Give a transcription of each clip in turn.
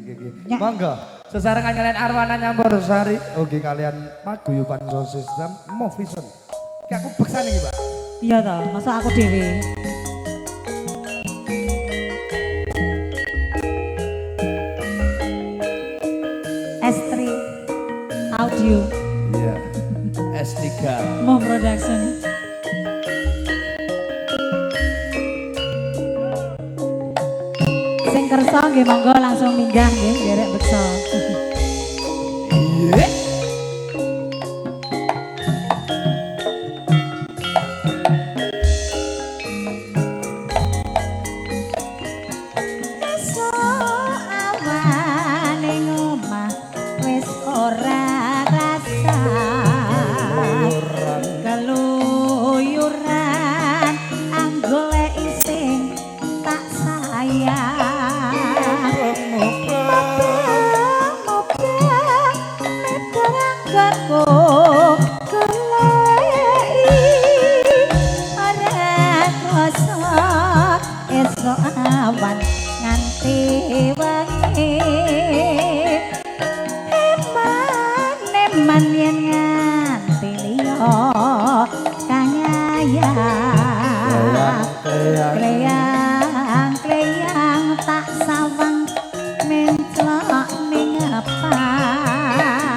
Nggih. Monggo. Sesarengan kalian Arwana Nyampur Sari, oke kalian Paguyuban Sound System Movison. Iki aku beksane iki, Pak. Iya toh, masa aku dhewe. S3 Audio. Iya. S3 Mo Production. Sing kersa nggih monggo langsung minggah nggih nderek beksa. Iya. Esuk awan ning omah wis ora rasa. Keluyuran anggoleki sing tak sayang. Mubeng-mubeng meteranggonku goleki ora krasa esuk awan nganti wengi. Eman-eman yen nganti liya kangayang. Kleyang-kleyang tak sawang menclok ning apa.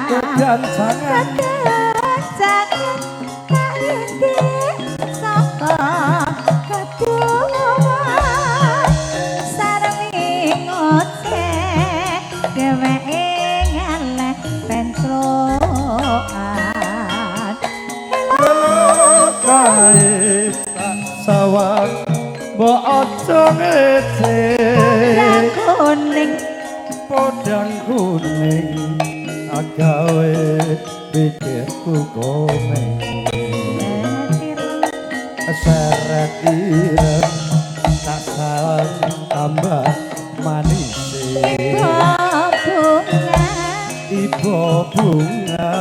Kedancangan Kedancangan tak rintik saka keduwan. Sarwi ngoceh dheweke ngaleh penclokan. Kae tak sawang mbok aja ngece. Kuning podang kuning agawe pikirku komeng. Seret ireng tak salam tambah manis. Bunga ibu bunga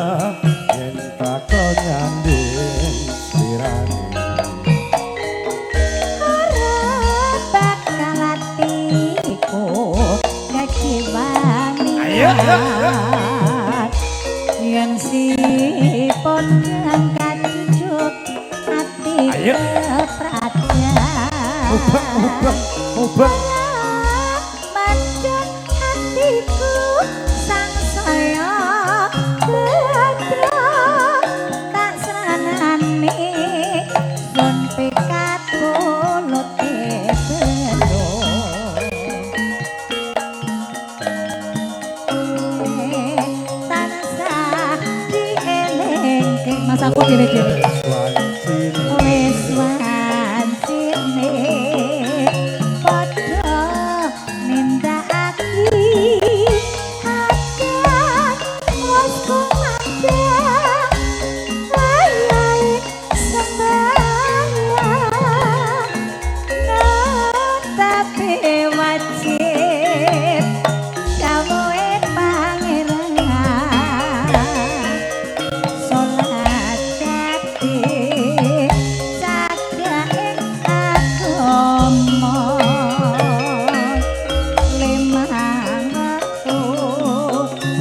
yen takon nyanding slirane. Ora bakal atiku kejiwani. Ayo, ayo, ayo. Yen si podang kajujuk ati Ayo. Keprajan. Mubeng mubeng mubeng. Mandek hatiku sang saya badra tak seranane sun pikat kulute bendo. Tansah dielingke mas aku dhewe-dhewe. Wancine Wis wancine padha nindakake adat wis kumandhang wayahe sembahyang netapi wajib dawuhe pangeran. Salat dadi cagake agama limang wektu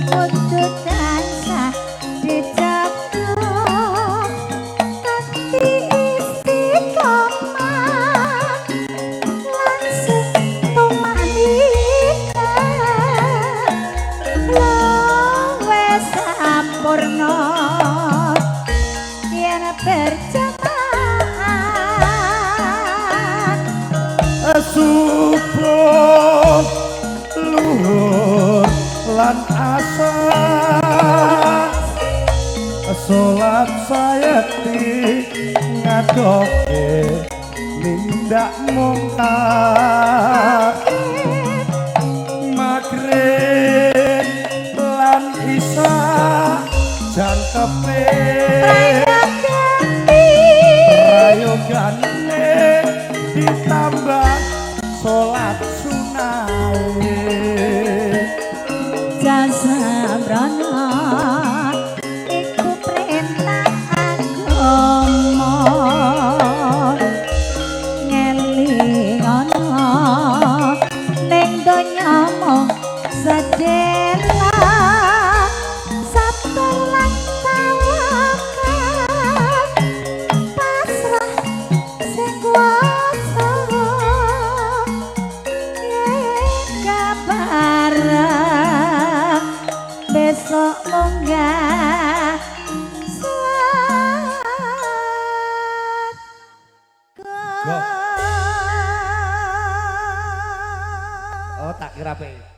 kudu tansah dijaga kanthi istiqomah lan tumanina luwih sampurna yen berjamaah. Subuh luhur lan asar salat sayekti ngadohke nindak mungkar. Magrib lan isya jangkepe prayogane ditambah salat sunahe. Jasabrana iku perintah agama ngelingono ning donya mung sedhela. kok munggah swarga. Oh, tak kira pe.